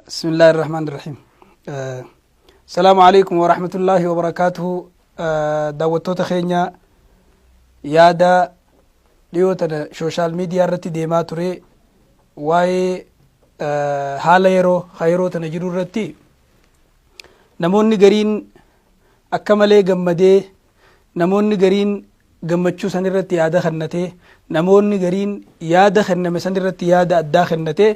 Bismillaahi Rahmaani Rahiim. Salaamu alaikum wa rahmatullaahi wa barakaatuhu. Daawwattoota keenya, yaada dhiyoo tana social media irratti deemaa ture, waa'ee haala yeroo yeroo tana jiru irratti, namoonni gariin akka malee gammadee, namoonni gariin gammachuu san irratti yaada kennatee, namoonni gariin yaada kenname san irratti yaada addaa kennatee,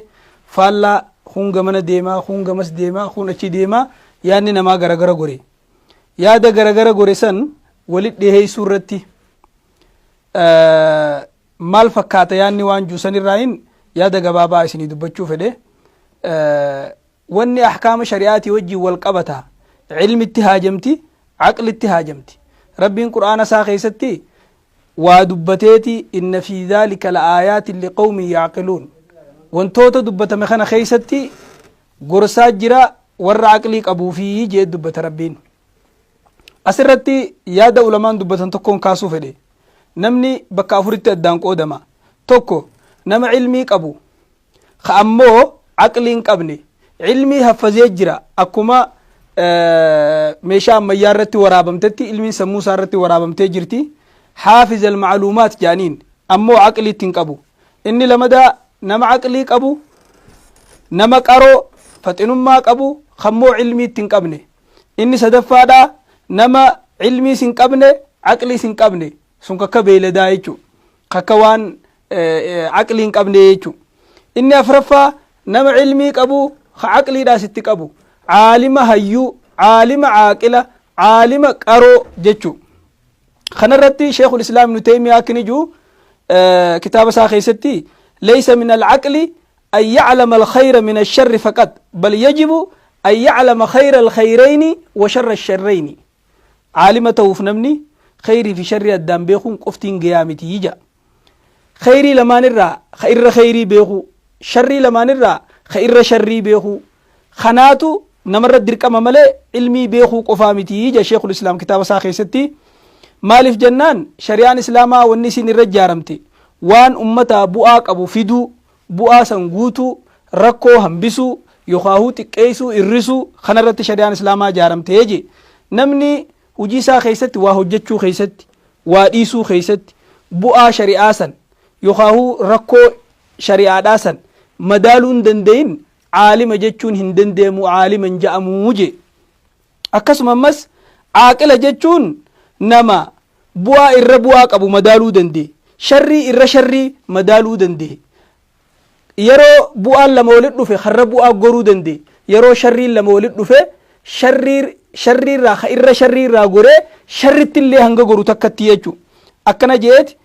faallaa kun gamana deemaa, kun gamas deemaa, kun achi deemaa, yaadni namaa garagara gore. Yaada garagara gore san walit dhiheessuu irratti maal fakkaata yaadni waan juusan irraayin yaada gabaabaa isinii dubbachuu fedhe. Wanni ahkaama shari'aatii wajjin wal qabata cilmitti haajamti, aqlitti haajamti. Rabbiin Qur'aana isaa keessatti waa dubbateeti, "Inna fi dhaalika la'aayaatin liqawmin yacqiluun." Wantoota dubbatame kana keessatti gorsaa jira warra aqlii qabuufi jee dubbata Rabbiin. Asirratti yaada ulamaan dubbatan tokkoon kaasuu fedhe. Namni bakka afuritti addaan qoodama. Tokko, nama cilmii qabu ka ammoo aqlii hin qabne. Cilmii haffazee jira, akkuma meeshaa ammayyaa irratti waraabamtetti ilmiin sammuu isaa irratti waraabamtee jirti, حافظ المعلومات jaaniin, ammoo aqliitti hin qabu. Inni lamadaa, nama aqlii qabu, nama qaroo faxinummaa qabu, kammoo cilmiitti hin qabne. Inni sadaffaadha, nama cilmiis hin qabne, aqliis hin qabne. Sun kakka beeyladaa jechuu, kakka waan aqlii hin qabne jechuu. Inni afraffaa, nama cilmii qabu ka aqliidhaas itti qabu, caalima hayyuu, caalima caaqila, caalima qaroo jechuu. Kanarratti Sheekul Islaam Ibnu Taymiyaa akkini jiru kitaaba isaa keessatti: "ليس من العقل أن يعلم الخير من الشر فقط، بل يجب أن يعلم خير الخيرين وشر الشرين." Caalima ta'uuf namni khayrii fi sharrii addaan beekuun qoftiin gayaa miti ija. Khayrii lamaan irraa ka irra khayrii beekuu, sharrii lamaan irraa ka irra sharrii beekuu kanaatu namarra dirqama malee ilmii beekuu qofaa miti ija Sheekul Islaam kitaaba isaa keessatti. Maaliif jennaan, shari'aan Islaamaa wanni isin irra ijaaramte waan ummataa bu'aa qabu fiduu, bu'aa san guutuu, rakkoo hambisuu yookaahuu xiqqeessuu, irrisuu. Kanarratti shari'aan Islaamaa ijaaramte je. Namni hojii isaa keessatti, waa hojjechuu keessatti, waa dhiisuu keessatti bu'aa shari'aa san yookaahuu rakkoo shari'aadhaa san madaaluu hin danda'in, caalima jechuun hin danda'amu, caalima hin ja'amuu je. Akkasuma ammas caaqila jechuun nama bu'aa irra bu'aa qabu madaaluu danda'e, sharrii irra sharrii madaaluu danda'e, yeroo bu'aan lama walit dhufe karra bu'aa goruu danda'e, yeroo sharriin lama walit dhufe sharriirraa ka irra sharriirraa goree sharritti illee hanga goru takkatti jechuu. Akkana jeeti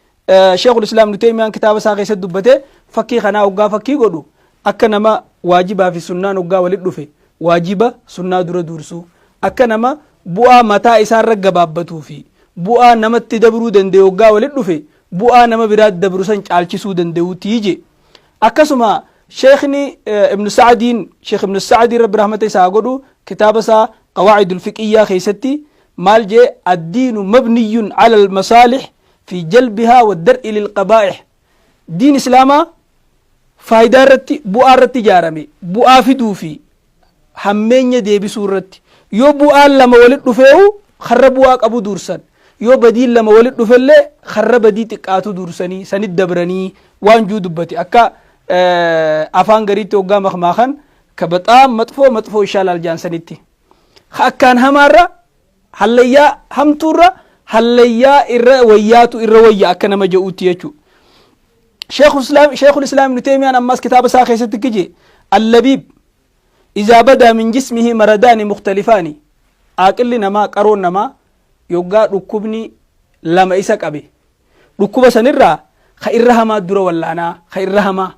Sheekul Islaam Ibnu Teymiyaan kitaaba isaa keessatti dubbate. Fakkii kanaa hoggaa fakkii godhu, akka nama waajibaa fi sunnaan hoggaa walit dhufe waajiba sunnaa dura dursuu, akka nama bu'aa mataa isaarra gabaabbatuu fi bu'aa namatti dabruu danda'e hoggaa walit dhufe bu'aa nama biraatti dabru san caalchisuu danda'uutii je. Akkasuma sheekni Ibnu Sa'diin, Sheekh Ibnu Sa'diin, Rabbi rahmata isaa godhu, kitaaba isaa Qawaa'idul Fiqiyyaa keessatti maal jee? "الدين مبني على المصالح في جلبها والدرء للقبائح." Diin Islaamaa faayidaa irratti, bu'aa irratti ijaarame, bu'aa fiduu fi hammeenya deebisuu irratti. Yoo bu'aan lama walit dhufeehu karra bu'aa qabu dursan, yoo badiin lama walit dhufellee karra badii xiqqaatu dursanii sanit dabranii waan juu dubbate. Akka afaan gariitti hoggaa makmaakan, ka በጣም መጥፎ መጥፎ ይሻላል jaan sanitti, ka akkaan hamaarra hallayyaa hamtuurra hallayyaa irra wayyaatu irra wayya akka nama je'uutti jechuu. Sheekul Islaam Ibnu Teymiyaan ammas kitaaba isaa keessatti kije: "اللبيب إذا بدا من جسمه مرضان مختلفان." Aaqilli namaa, qaroon namaa, yoggaa dhukkubni lama isa qabe, dhukkuba sanirraa ka irra hamaa dura wallaanaa. Ka irra hamaa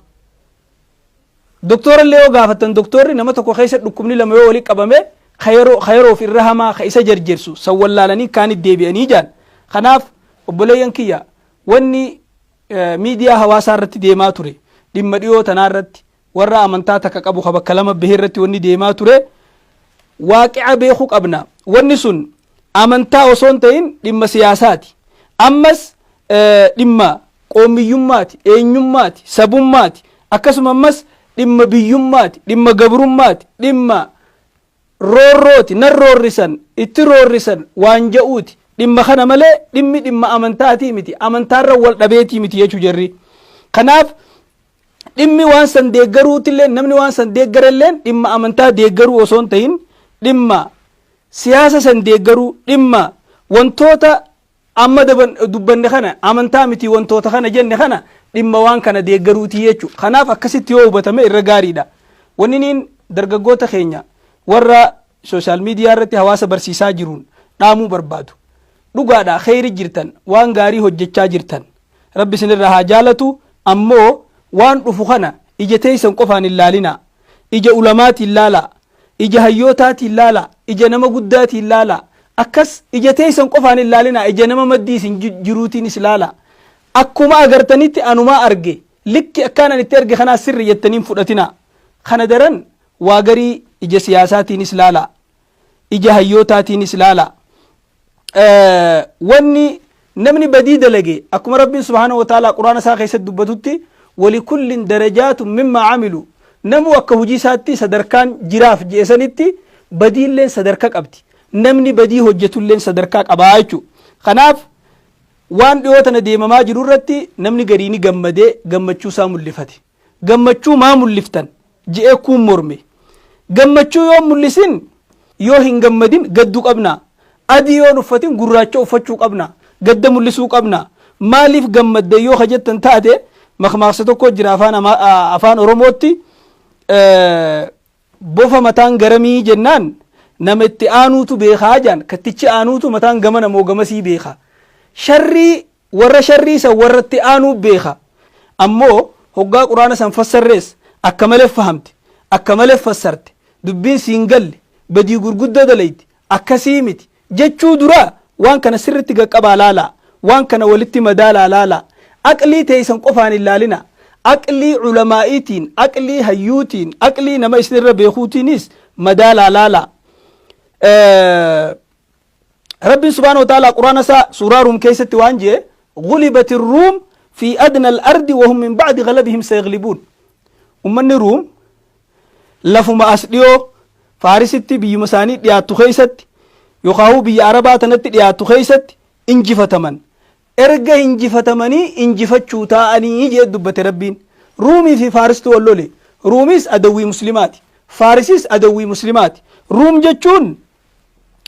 doktorallee yoo gaafattan, doktorri nama tokko keessa dhukkubni lama yoo walitti qabame, ka yeroof irra hamaa ka isa jarjersu san wallaalanii kaanit deebi'anii jaan. Kanaaf obboleeyyan kiyya, wanni miidiyaa hawaasaa irratti deemaa ture, dhimma dhiyoo tanaa irratti, warra amantaa takka qabu ka bakka lama bahee irratti wanni deemaa ture, waaqica beekuu qabna. Wanni sun amantaa osoo hin ta'in dhimma siyaasaati, ammas dhimma qoomiyyummaati, eenyummaati, sabummaati. Akkasuma ammas Dhimma biyyummaati, dhimma gabrummaati, dhimma roorrooti, nan roorrisan, itti roorrisan waan ja'uuti. Dhimma kana malee dhimmi dhimma amantaatii miti, amantaarra wal dhabeetii miti jechuu jarri. Kanaaf dhimmi waan san deeggaruutillee, namni waan san deeggarelleen dhimma amantaa deeggaruu osoo hin ta'in, dhimma siyaasa san deeggaruu, dhimma wantoota amma dubbanne kana, amantaa miti wantoota kana jenne kana, dhimma waan kana deeggaruutii jechuudha. Kanaaf akkasitti yoo hubatame irra gaariidha. Wanni niin dargaggoota keenya warra social media irratti hawaasa barsiisaa jiruun dhaamuu barbaadu. Dhugaadha, kheyri jirtan, waan gaarii hojjechaa jirtan. Rabbi isinirraa haa jaalatu. Ammoo waan dhufu kana ija teessan qofaan hin laalinaa. Ija ulamaatiin laalaa. Ija hayyootaatiin laalaa. Ija nama guddaatiin laalaa. Akkas ija teessan qofaan hin laalinaa. Ija nama maddii isin jiruutiinis laalaa. Akkuma agartanitti anumaa arge, likki akkaan ani itti arge kanaa sirri jettanii hin fudhatinaa. Kana daran waa garii ija siyaasaatiinis laalaa. Ija hayyootaatiinis laalaa. Wanni namni badii dalage, akkuma Rabbiin subhaanahu wa ta'aalaa Qur'aana isaa keessatti dubbatutti, walikullin darajaatun mimmaa amilu, namuu akka hojii isaatti sadarkaan jiraaf je'e sanitti badiilleen sadarka qabdi, namni badii hojjetulleen sadarkaa qabaa jechuudha. Kanaaf waan dhiyoo tana deemamaa jiru irratti namni garii ni gammadee gammachuu isaa mul'ifate. Gammachuu maa mul'iftan je'ee kuun morme. Gammachuu yoo mul'isin, yoo hin gammadin gaddu qabna. Adii yoo uffatin gurraacha uffachuu qabna. Gadda mul'isuu qabna. Maaliif gammadde yoo ka jettan taate, makmaaksa tokko jira afaan Oromootti, bofa mataan garamii jennaan nama itti aanuutu beekaa jaan, kattichi aanuutu mataan gamana moo gamasii beeka. Sharrii warra sharrii san warra itti aanuu beeka. Ammoo hoggaa Quraana san fassarrees akka malee fahamte, akka malee fassarte, dubbiin siin galle, badii gurguddoo dalayti, akkasii miti jechuu dura waan kana sirritti gaqqabaa laalaa, waan kana walitti madaalaa laalaa. Aqlii teeysan qofaan hin laalina. Aqlii ulamaa'iitiin, aqlii hayyuutiin, aqlii nama isinirra beekuutiinis madaalaa laalaa. Rabbiin subhaanahu wa ta'aalaa Quraana isaa suuraa Ruum keessatti waan jee: غلبت الروم في أدنى الأرض وهم من بعد غلبهم سيغلبون. Ummanni Ruum lafuma as dhiyoo Faarisitti, biyyuma isaanii dhiyaattu keessatti, yookaan biyya Arabaa tanatti dhiyaattu keessatti injifataman. Erga injifatamanii injifachuu taa'anii jee dubbate Rabbiin. Ruumii fi Faaristuu wal lole. Ruumis adawwii muslimaati. Faarisis adawwii muslimaati. Ruum jechuun,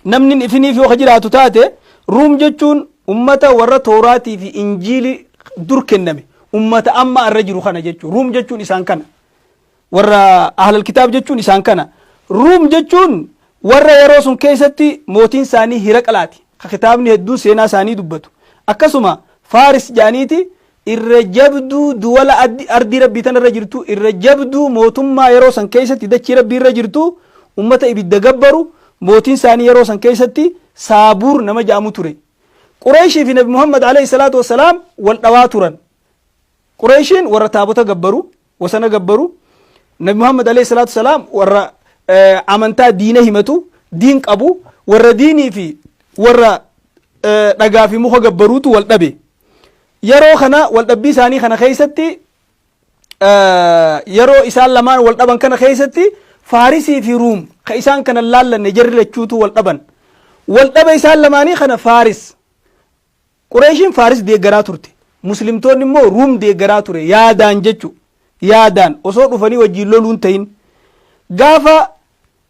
namni ifiniif yoo ka jiraatu taate, Ruum jechuun ummata warra Tooraatii fi Injiilii dur kenname, ummata amma irra jiru kana jechuun. Ruum jechuun isaan kana. Warra ahlal kitaab jechuun isaan kana. Ruum jechuun warra yeroo sun keessatti mootiin isaanii Hiraqlaati, ka kitaabni hedduun seenaa isaanii dubbatu. Akkasuma Faaris jedhaniiti irra jabduu duwala ardii Rabbii tanarra jirtu, irra jabduu mootummaa yeroo san keessatti dachii Rabbii irra jirtu, ummata ibidda gabbaru, mootiin isaanii yeroo san keessatti Saabuur nama jedhamu ture. Qureeshii fi Nabi Muhammad alayhi salaatu wassalaam wal dhawaa turan. Qureeshiin warra taabota gabbaru, wasana gabbaru. Nabi Muhammad alayhi salaatu wassalaam warra amantaa diina himatu, diin qabu. Warra diinii fi warra dhagaa fi muka gabbaruutu wal dhabe. Yeroo kana wal dhabbii isaanii kana keessatti, yeroo isaan lamaan wal dhaban kana keessatti, Faarisii fi Ruum ka isaan kana laallanne jarri lachuutu wal dhaban. Wal dhaba isaan lamaanii kana Faaris, Qureeshiin Faaris deeggaraa turte. Muslimtoonni immoo Ruum deeggaraa ture yaadaan jechu. Yaadaan osoo dhufanii wajjin loluun ta'in. Gaafa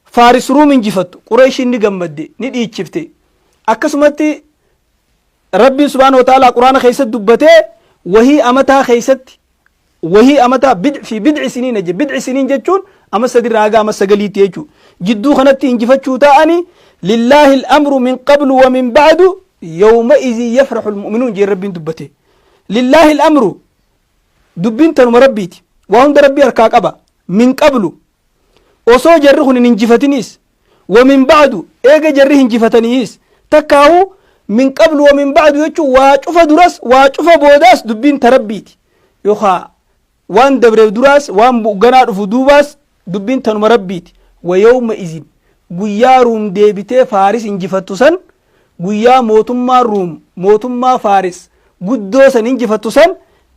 Faaris Ruum injifattu Qureeshiin ni gammadde, ni dhiichifte. Akkasumatti Rabbiin subhaanahu wa ta'aalaa Quraana keessatti dubbatee, wahii amataa keessatti, wahii amataa في بضع سنين je. بضع سنين jechuun ama 3 irraa haga ama 9tti jechuudha. Jidduu kanatti injifachuu ta'anii, لله الأمر من قبل ومن بعد يومئذ يفرح المؤمنون jee Rabbiin dubbate. لله الأمر, dubbiin tanuma Rabbiiti. Waa hunda Rabbii harkaa qaba. من قبل, osoo jarri kun hin injifatiniis, ومن بعد, eega jarri hinjifataniis. Takkaahu من قبل ومن بعد jechuun waa cufa duras, waa cufa boodaas dubbiin ta Rabbiiti. Yookaa waan dabreef duraas, waan ganaa dhufu duubaas dubbiin tanuma Rabbiiti. ويومئذ, guyyaa Ruum deebitee Faaris injifattu san, guyyaa mootummaa Ruum mootummaa Faaris guddoo san injifattu san,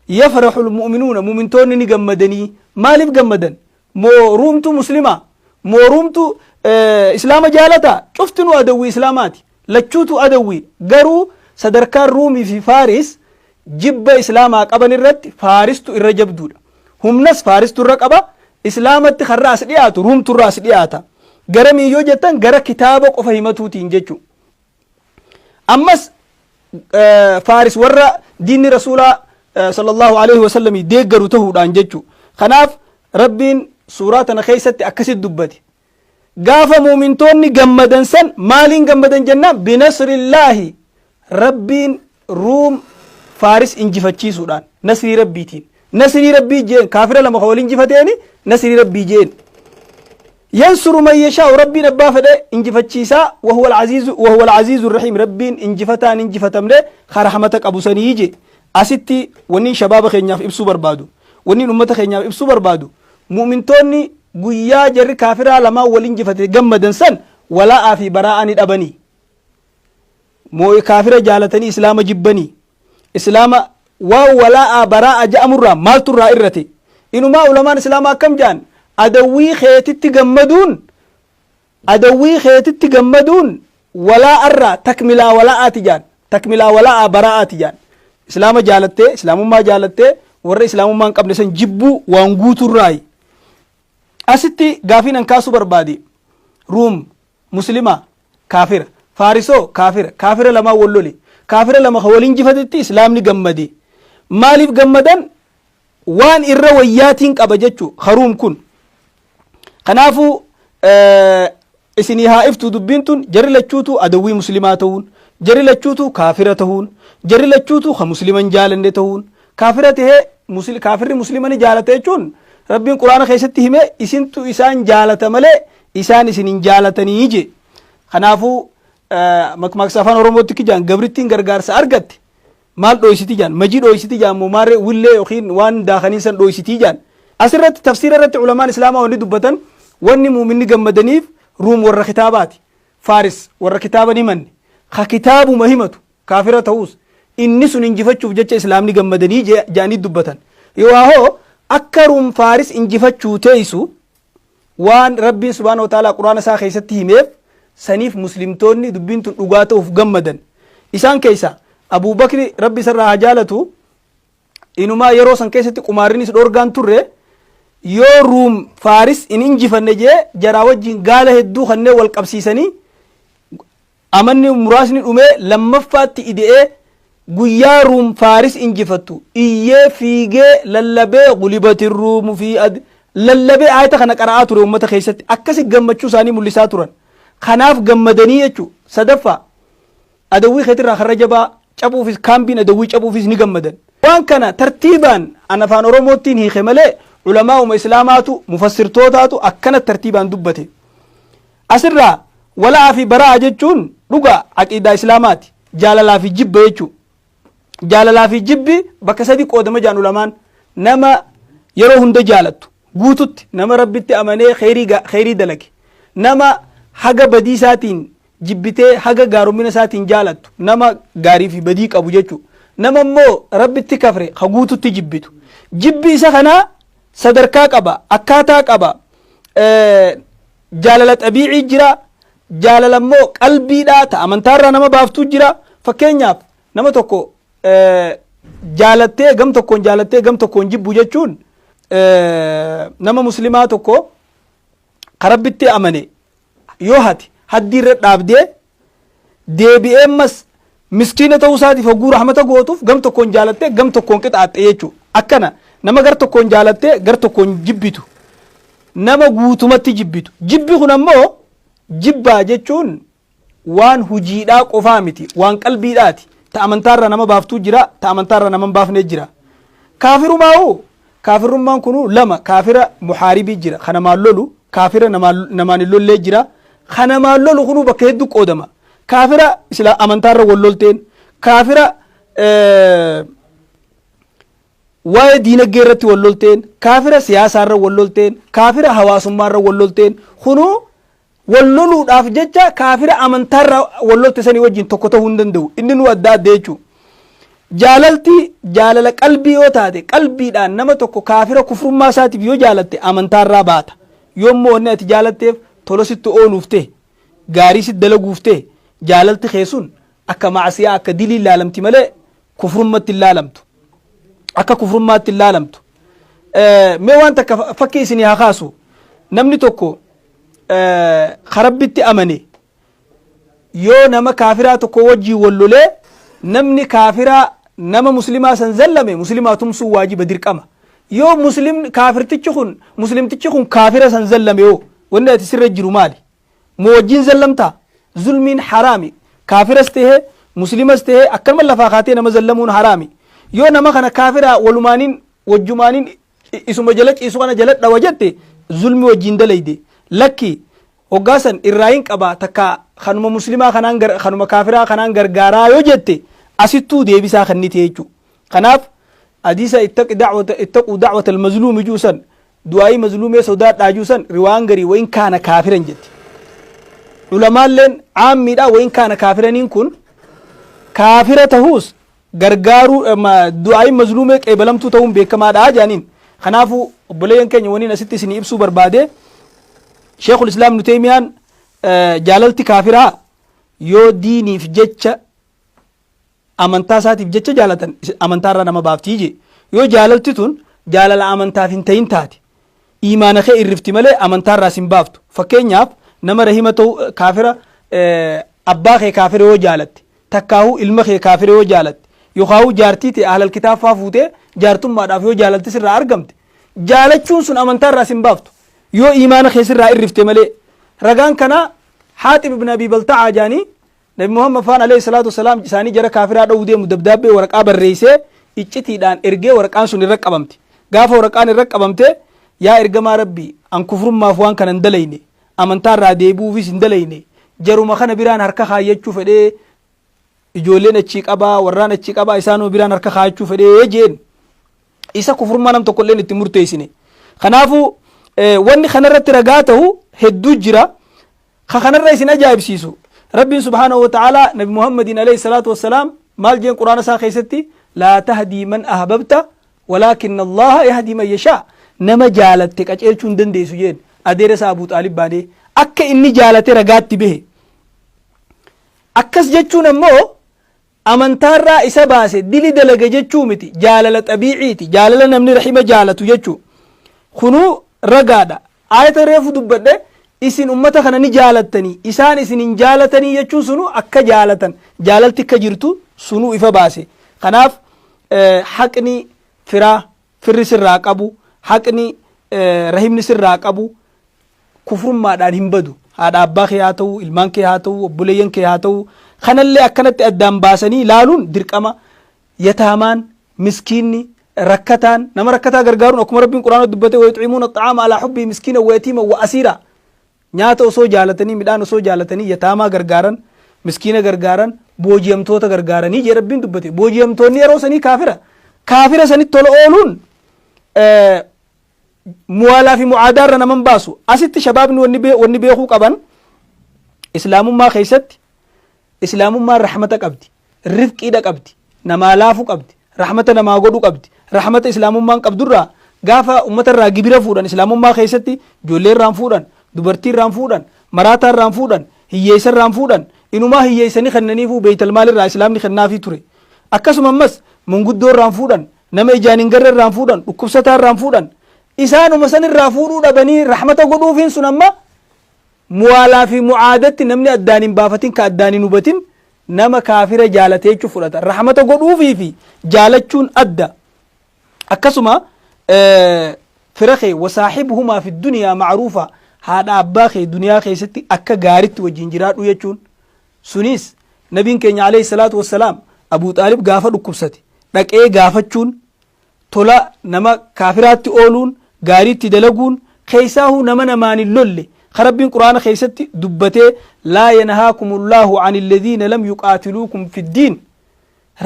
يفرح المؤمنون, mumintoonni ni gammadanii. Maaliif gammadan? Moo Ruumtu Muslima? Moo Ruumtu Islaama jaalata? Cuftinuu adawwii Islaamaati. Lachuutu adawwii. Garuu sadarkaan Ruumii fi Faaris jibba Islaamaa qaban irratti Faaristu irra jabduudha. Humnas Faaristu irra qaba. Islaamatti karra as dhiyaatu Ruumtu irra as dhiyaata. Garamii yoo jettan gara kitaaba qofa himatuutiin jechuudha. Ammas Faaris warra diinni Rasuulaa sallallahu alaihi wasallamii deeggaru tahuudhaan jechu. Kanaaf Rabbiin suuraa tana keessatti akkasitti dubbate. Gaafa muumintoonni gammadan san maaliin gammadan jennaan binasrillaahi Rabbiin Ruum Faaris injifachiisuudhaan nasrii Rabbiitiin. Nasrii Rabbii jeen kaafira lama ka wal injifateeni nasrii Rabbii jeen. Yansuru man yashaa'u Rabbiin abbaa fedhe injifachiisaa wahuwa al-aziizu wahuwa al-aziizu rahiim Rabbiin injifataan injifatamne ka rahmata qabu sanii je. Asitti wanni shabaaba keenyaaf ibsuu barbaadu wanni ummata keenyaaf ibsuu barbaadu mu'mintoonni guyyaa jarri kaafiraa lamaan wal injifate gammadan san walaa'aa fi baraa'aa ni dhabanii. Moo kaafira jaalatanii islaama jibbanii. Islaama waan walaa'aa baraa'a ja'amurraa maaltu irraa irrate? Inumaa ulamaan islaamaa akkam ja'an? Adawwii keetitti gammaduun adawwii keetitti gammaduun walaa'arraa takmilaa walaa'aati ja'an. Takmilaa walaa'aa baraa'aati ja'an. Islaama jaalattee islaamummaa jaalattee warra islaamummaa hin qabne san jibbuu waan guuturraayi. Asitti gaafiin an kaasuu barbaade Ruum Muslima kaafira. Faarisoo kaafira. Kaafira lamaan wal lole. Kaafira lama ka wal injifatetti islaamni gammade. Maaliif gammadan? Waan irra wayyaatiin qaba jechu haruum kun. Kanaafuu isinii haa iftu dubbiin tun jarri lachuutu adawwii muslimaa ta'uun, jarri lachuutu kaafira ta'uun, jarri lachuutu ka muslima hin jaalanne ta'uun, kaafira tahee kaafirri muslima ni jaalata jechuun Rabbiin Quraana keessatti hime isintu isaan jaalata malee isaan isin hin jaalatanii je. Kanaafuu makmaaksa afaan Oromootti kijaan gabrittiin gargaarsa argatte maal dhooysiti jaan majii dhooysiti jaan moo maarree willee yookiin waan daakanii san dhooysitii jaan. Asirratti tafsiira irratti ulamaan islaamaa wanni dubbatan wanni muuminni gammadaniif Ruum warra kitaabaati. Faaris warra kitaaba ni manne. Ka kitaabuma himatu kaafira ta'us inni sun injifachuuf jecha islaamni gammadanii jedhanii dubbatan. Yoo hoo akka Ruum Faaris injifachuu teessu waan Rabbiin subhaanahu wa ta'aalaa Qur'aana isaa keessatti himeef saniif muslimtoonni dubbiin tun dhugaa ta'uuf gammadan. Isaan keessa Abuu Bakri Rabbi isarraa haa jaalatu inumaa yeroo san keessatti qumaarrinis dhoorgaan turre yoo Ruum Faaris hin injifanne jee jaraa wajjin gaala hedduu kanneen wal qabsiisanii Amanni muraasni dhumee lammaffaatti ide'ee guyyaa Ruum Faaris injifattu iyyee fiigee lallabee gulibatir ruumu fi ad lallabee aayata kana qara'aa ture ummata keessatti akkasi gammachuu isaanii mul'isaa turan. Kanaaf gammadanii jechuu. Sadaffaa adawwii keetirraa karra jabaa cabuufis kaambiin adawwii cabuufis ni gammadan. Waan kana tartiibaan an afaan Oromoottiin hiike malee ulamaa'uma Islaamaatu mufassirtootaatu akkana tartiibaan dubbate. Asirraa wala'aa fi baraa'a jechuun dhugaa aqiidaa Islaamaati. Jaalalaa fi jibba jechuu. Jaalalaa fi jibbi bakka sadi qoodama jaan ulamaan. Nama yeroo hunda jaalattu guututti nama Rabbitti amanee kheyrii dalage. Nama haga badii isaatiin jibbitee haga gaaromina isaatiin jaalattu nama gaarii fi badii qabu jechuu. Nama immoo Rabbitti kafre ka guututti jibbitu. Jibbi isa kanaa sadarkaa qaba, akkaataa qaba. Jaalala xabiicii jira, jaalala immoo qalbiidhaa ta amantaarraa nama baaftuu jira. Fakkeenyaaf nama tokko jaalattee gam tokkoon jaalattee gam tokkoon jibbu jechuun nama muslimaa tokko ka Rabbitti amane yoo hate haddii irra dhaabdee deebi'ee ammas miskiina ta'uu isaatiif hogguu rahmata gootuuf gam tokkoon jaalattee gam tokkoon qixaaxxe jechuudha. Akkana nama gar tokkoon jaalattee gar tokkoon jibbitu nama guutumatti jibbitu. Jibbi kun ammoo jibbaa jechuun waan hujiidhaa qofaa miti waan qalbiidhaati. Ta amantaarraa nama baaftuu jira ta amantaarraa nama hin baafnee jira. Kaafirumaa'uu kaafirummaan kunuu lama kaafira muhaaribii jira ka namaan lolu kaafira namaan hin lollee jira ka namaan lolu kunuu bakka hedduu qoodama. Kaafira isla amantaarra wal lolteen kaafira waa'ee diinagdee irratti wal lolteen kaafira siyaasaarra wal lolteen kaafira hawaasummaarra wal lolteen kunuu wal loluudhaaf jecha kaafira amantaarra wal lolte sanii wajjin tokko ta'uu hin danda'u inni nu adda adda jechuudha. Jaalalti jaalala qalbii yoo taate, qalbiidhaan nama tokko kaafira kufrummaa isaatiif yoo jaalatte amantaarraa baata. Yoommoo wanni ati jaalatteef tola sitti ooluuf ta'e, gaarii sitti dalaguuf ta'e, jaalalti kee sun akka ma'asiyaa, akka dilii laalamti malee kufrummatti hin laalamtu. Akka kufrummaatti hin laalamtu. Mee waan takka fakkii isinii haa kaasu. Namni tokko ka Rabbitti amane yoo nama kaafiraa tokko wajjiin wal lolee, namni kaafiraa nama muslimaa san zallame, muslimaa tumsuun waajiba, dirqama. Yoo muslim kaafirtichi kun, muslimtichi kun kaafira san zallame yoo, wanni ati sirra jiru maali? Moo wajjiin zallamtaa? Zulmiin haraami. Kaafiras tahee muslimas tahee akkanuma lafaa kaatee nama zallamuun haraami. Yoo nama kana kaafiraa walumaaniin wajjumaaniin isuma jala ciisu kana jala dhawa jette, zulmi wajjiin dalayde. Lakki, hoggaa san irraayin qaba, takka kanuma muslimaa kanaan, kanuma kaafiraa kanaan gargaaraa yoo jette, asittuu deebisaa kennite jechuudha. Kanaaf hadiisa ittaqi da'wata, ittaquu da'wata al-mazluumi juu san, du'aayii mazluumee sodaadhaa juu san, riwaan garii wayin kaana kaafiran jetti. Ulamaalleen caammiidha, wayin kaana kaafiraniin kun kaafira tahuus gargaaruu, du'aayiin mazluumee qeebalamtuu ta'uun beekamaadha jaaniin. Kanaafuu obboleeyyan keenya, waniin asitti isinii ibsuu barbaade, Sheekul Islaam Ibnu Teeymiyaan jaalalti kaafiraa yoo diiniif jecha, amantaa isaatiif jecha jaalatan amantaarraa nama baaftii jee. Yoo jaalalti tun jaalala amantaaf hin ta'in taate, iimaana kee irrifti malee amantaarraa sin baaftu. Fakkeenyaaf nama rahima ta'u, kaafira, abbaa kee kaafira yoo jaalatte, takkaahuu ilma kee kaafira yoo jaalatte, yookaahuu jaartii ta'e ahlal kitaab faa fuutee jaartummaadhaaf yoo jaalalti sirraa argamte, jaalachuun sun amantaarraa sin baaftu yoo iimaana kee sirraa irrifte malee. Ragaan kanaa Haaxib ibn Abii Balta'aa jaanii, Nabi Muhammad faan alayhi salaatu wasalaam isaanii jara kaafiraa dhowuu deemu dabdaabbee waraqaa barreessee iccitiidhaan ergee, waraqaan sun irra qabamte. Gaafa waraqaan irra qabamte, "Yaa ergamaa Rabbii, an kufrummaaf waan kana hin dalayne, amantaarraa deebi'uufis hin dalayne, jaruma kana biraan harka kaayyachuu fedhee, ijoolleen achii qabaa, warraan achii qabaa, isaanuma biraan harka kaayachuu fedhee," jeen. Isa kufrummaa nam tokko illee itti murteessine. Kanaafuu wanni kanarratti ragaa ta'u hedduu jira. Ka kanarra isin ajaa'ibsiisu, Rabbiin subhaanahu wa ta'aalaa Nabi Muhammadiin alayhi salaatu wassalaam maal jeen Quraana isaa keessatti? "Laa tahdii man ahbabta walaakinna Allaha yahdii man yashaa." Nama jaalatte qaceelchuu hin dandeessu jeen. Adeera isaa Abuu Xaalib baanee akka inni jaalate ragaatti bahe. Akkas jechuun ammoo amantaarraa isa baase, dili dalage jechuu miti. Jaalala xabiiciiti, jaalala namni rahima jaalatu jechuu. Kunuu ragaadha. Ayata reefu dubbadhe, isin ummata kana ni jaalattanii, isaan isin hin jaalatanii jechuun sunu akka jaalatan, jaalalti akka jirtu sunuu ifa baase. Kanaaf haqni firaa, firri sirraa qabu, haqni rahimni sirraa qabu kufrummaadhaan hin badu. Haadha abbaa kee haa ta'u, ilmaan kee haa ta'u, obboleeyyan kee haa ta'u, kanallee akkanatti addaan baasanii laaluun dirqama. Yataamaan, miskiinni, rakkataan, nama rakkataa gargaaruun akkuma Rabbiin Quraana dubbate, "ويطعمون الطعام على حبه مسكينا ويتيما وأسيرا." Nyaata osoo jaalatanii, midhaan osoo jaalatanii yataamaa gargaaran, miskiina gargaaran, booji'amtoota gargaaranii jee Rabbiin dubbate. Booji'amtoonni yeroo sanii kaafira. Kaafira sanitti tola ooluun muwaalaa fi mucaadaa irra naman baasu. Asitti shabaabni wanni beekuu qaban, islaamummaa keessatti islaamummaan rahmata qabdi, rifqiidha qabdi, namaa laafu qabdi, rahmata namaa godhu qabdi. Rahmata islaamummaan qabdurraa gaafa ummata irraa gibira fuudhan, islaamummaa keessatti ijoollee irraan fuudhan, dubartii irraan fuudhan, maraataa irraan fuudhan, hiyyeessa irraan fuudhan. Inumaa hiyyeessanii kennaniifuu beeytal maalirraa islaamni kennaafii ture. Akkasuma ammas manguddoo irraan fuudhan, nama ijaan hin garre irraan fuudhan, dhukkubsataa irraan fuudhan. Isaanuma san irraa fuudhuu dhabanii rahmata godhuufiin sun amma muwaalaa fi mucaadatti namni addaan hin baafatin, ka addaan hin hubatin, nama kaafira jaalatee jechuu fudhata. Rahmata godhuufii fi jaalachuun adda. Akkasuma fira kee, "وصاحبهما في الدنيا معروفا", haadha abbaa kee duniyaa keessatti akka gaaritti wajjin jiraadhu jechuun sunis nabiin keenya alayhi salaatu wassalaam Abuu Xaalib gaafa dhukkubsate dhaqee gaafachuun, tola nama kaafiraatti ooluun, gaariitti dalaguun, keessaahuu nama namaan hin lolle, ka Rabbiin Quraana keessatti dubbatee, "لا ينهاكم الله عن الذين لم يقاتلوكم في الدين",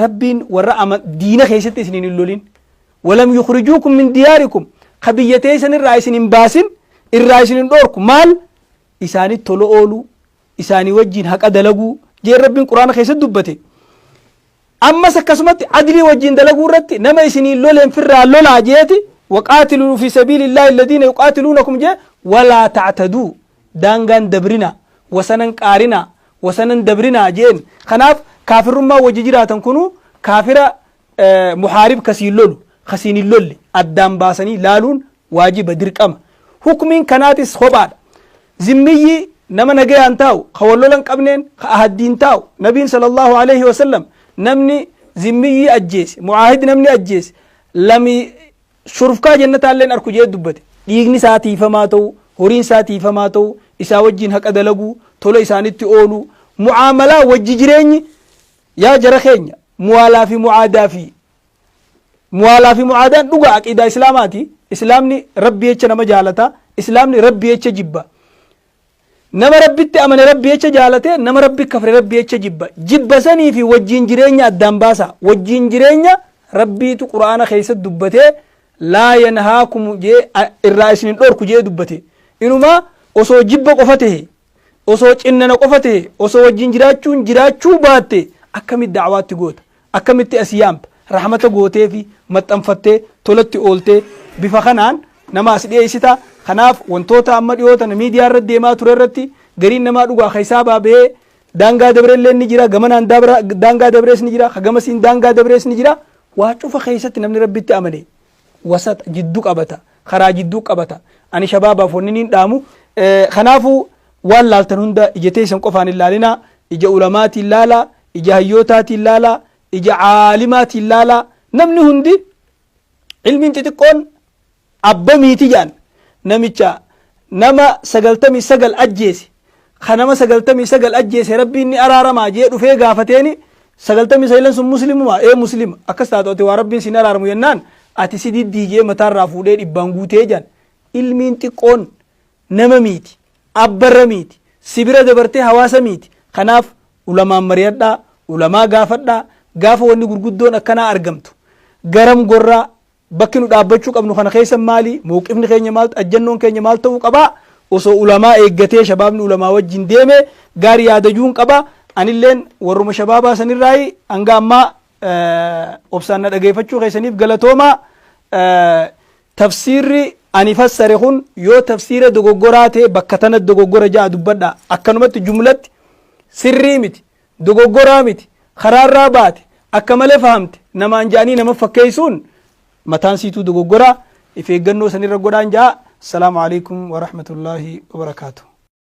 Rabbiin warra diina keessatti isiniin hin lolin, "ولم يخرجوكم من دياركم", ka biyya teessan irraa isin hin baasin irraa isin hin dhoorku. Maal isaanitti tola ooluu, isaanii wajjin haqa dalaguu jeen Rabbiin Quraana keessatti dubbate. Ammas akkasumatti adlii wajjin dalaguu irratti nama isiniin loleen firraa lolaa jeeti, waqaatiluu fi sabiilillaahi alladiina yuqaatiluunakum jee, walaa ta'taduu, daangaan dabrinaa, wasanan qaarinaa, wasanan dabrinaa jeen. Kanaaf kaafirrummaa wajji jiraatan kunuu kaafira muhaarib kasiin lolu kasiin hin lolle addaan baasanii laaluun waajiba, dirqama. Hukmiin kanaatis kophaadha. Zimmiyyi nama nagayaan taa'u, ka wal lola hin qabneen, ka ahaddiin taa'u, nabiin sallallahu alaihi wasallam namni zimmiyyii ajjeese, mu'aahid namni ajjeese, lami shurfkaa jannataalleen arku jee dubbate. Dhiigni isaa tiifamaa ta'u, horiin isaa tiifamaa ta'u, isaa wajjin haqa dalaguu, tola isaanitti ooluu, mu'aamalaa wajji jireenyi. Yaa jara keenya, muwaalaa fi mu'aadaa fi muwaalaa fi mu'aadaan dhugaa aqiidaa islaamaati. Islaamni Rabbi jecha nama jaalata, islaamni Rabbi jecha jibba. Nama Rabbitti amane Rabbi jecha jaalate, nama Rabbi kafre Rabbi jecha jibba. Jibba sanii fi wajjiin jireenya addaan baasa. Wajjiin jireenya Rabbiitu Qur'aana keessatti dubbatee, laa yanhaakum jee, irraa isin hin dhorku jee dubbate. Inumaa osoo jibba qofa tahe, osoo cinnana qofa tahe, osoo wajjiin jiraachuun jiraachuu baatte, akkamitti da'waatti goota? Akkamitti as yaamta? Rahmata gootee fi maxxanfattee tolatti ooltee bifa kanaan nama as dhiyeessita. Kanaaf wantoota amma dhiyoo tana miidiyaa irratti deemaa ture irratti gariin namaa dhugaa keessaa baabee daangaa dabrellee ni jira, gamanaan daangaa dabrees ni jira, gamasiin daangaa dabrees ni jira. Waa cufa keessatti namni Rabbitti amane wasata, jiddu qabata, karaa jidduu qabata. Ani shabaabaaf wanni niin dhaamu, kanaafuu waan laaltan hunda ija teessan qofaan hin laalinaa, ija ulamaatiin laalaa, ija hayyootaatiin laalaa, ija caalimaatiin laalaa. Namni hundi ilmiin xixiqqoon abba miiti jedhan. Namicha nama 99 ajjeese, ka nama 99 ajjeese Rabbiin ni araaramaa jee dhufee gaafateeni, 99n sun muslimumaa? Ee, muslima. Akkas taatu ati waa Rabbiin sin araaramu jennaan, ati si diddii jee mataarraa fuudhee dhibbaan guutee jedhan. Ilmiin xiqqoon nama miiti, abbarra miiti, sibira dabartee hawaasa miiti. Kanaaf ulamaan mari'adhaa, ulamaa gaafadhaa. Gaafa wanni gurguddoon akkanaa argamtu, garam gorraa, bakki nu dhaabbachuu qabnu kana keessa maali, mawqifni keenya maal, ajjannoon keenya maal ta'uu qabaa, osoo ulamaa eeggatee shabaabni ulamaa wajjin deeme gaarii yaadajuun qaba. Anilleen warruma shabaabaa sanirraayi. Hanga ammaa obsaan na dhageeffachuu keessaniif galatoomaa. Tafsiirri ani fassare kun yoo tafsiira dogoggoraa ta'e, bakka tana dogoggora ja'a dubbadha. Akkanumatti jumlatti sirrii miti, dogoggoraa miti, karaarraa baate, akka malee fahamte namaan ja'anii nama fakkeessuun mataan siituu dogoggoraa. If eeggannoo sanirra godhaan ja'a. Assalaamu alaikum warahmatullaahi wabarakaatu.